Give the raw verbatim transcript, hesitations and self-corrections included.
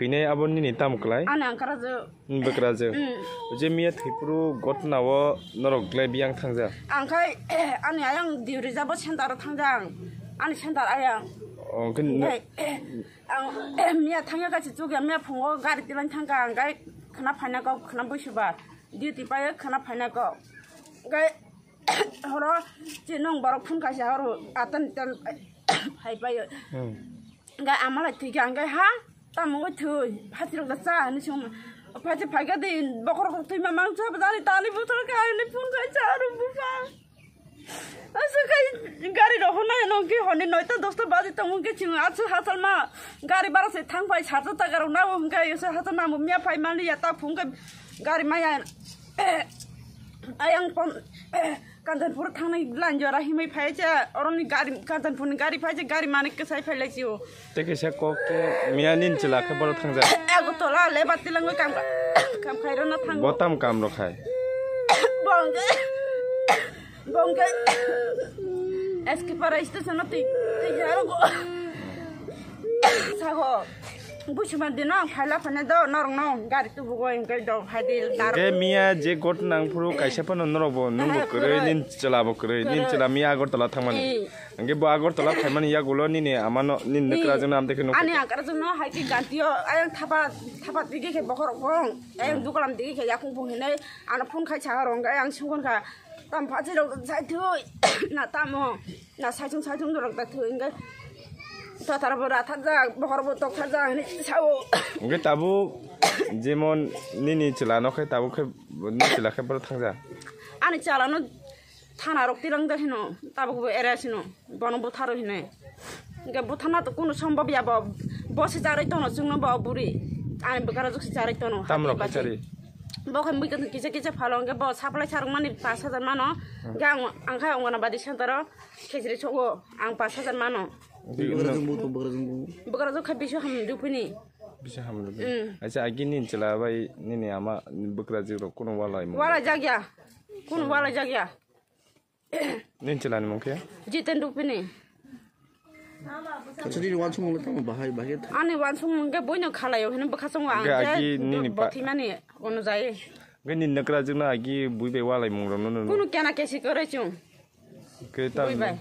Ini abo nini tam kwlai? Ani ang kwrajwk. Bwkrajwk. Mm. Je miya thwipru gotna o norok glai biyang thangjak? Ang khai ani ayang diuri jabo center o thangjak ang. Ani center ayang. Oh, khe no- Ngai, ang miya thangya kaisa chukya miya phungo gari tilang thangka ang gai khna phaina kok khna buisuba. Duty paio khna phaina kok. Gai horo chinung borok phun kaisa horo atan tan phai paio. Hmm. Ga amalai thwi kha, hwnkhe ha, tamo wngwi thwi, phatirok da cha, hinwi swngma. Phachi phaikha di, bokhorok thwima mangsa, bwdani tani buthor kha, hinwi phone khai cha, aro bupha. Aswk khai gari rok hwnwi nw khe hwnwi noita dosta baji tongo, hwnkhe chwng aswk hachal ma gari bara se thang phai, sarsa taka rok nabo hwnkhe, aswk hachal ma miya phai mani ya, ta phone khai gari maya. Ayang pon, Kanchanpur thangnai line jora himwi phai cha, oroni gari, Kanchanpurni gari phai cha, gari manik kwsai phai lai chio. Tei kaisa kok khe miya nini chwla khe borok thangjak. Agartala le bati langwi kam, kam khai rwna thango. Bo tam kam rok khai? Bongke, bongke, S K Para station o twi, twi jaro go. Sago. Buchuma dino ang phaila phane do norok no gari tubugo hingke do phaidi daro. Hingke miya je gotna nang phuru kaisa phano norok bo nung bo kwrwi, nin chwla bo kwrwi, nin chwla miya Agartala thangmani. Eh. Hingke bo Agartala phaimani yagulo nini amano, nini nukra jwngno amtwi khe nukha. Ani agarjwngno hai khe gantio ayang thapa, thapa digi khe bokhorok bong, ayang dukulam digi khe yakung bung hinai ano phone khai cha rong, ayang sungkon kha. Tam phachi rok sai thui na tamo na saichung saichung rok ta thui hingke tatar bo rathar jak bokhor bo tok thar jak hinwi sao. Hingke tabuk jemon nini chwla no khe tabuk khe nini chwla khe borok thangja. Ani chwla no thana rok tilang jak hino tabuk bo area sino bono butharo hinwi. Hingke buthana to kunu sombab ya bo, bo se jaroi tono chwngno bo buri. Ani bwkara jok se jaroi tono. Tam rok khe chari? Bo khe mui kisa kisa phalo hingke bo supply sarok mani pash hajar mano. Hingke ang, ang khe Anganabadi center o khejri sogo ang pash hajar mano. Bwkra jok khe bisu ham rupini. Bisu ham rupini. Mm. Acha agi nini chwla bai nini ama bwkra jok rok kunu walai mo? Walai jak ya. Kunu walai jak ya. Nini chwlani mung khe? Jiten Rupini. Acha, nini wansukmung le tamo bahai, bahai khe tha- Ani wansukmung khe boino khalaio hino bwkha chongo ang khe agi nini bo-, pa- bothimani ono jai. Khe nini nukra jwkno agi bui bai walai mung rokno nono. Kunu kena kesi kwrwi chwng. Khe tam- Bui bai.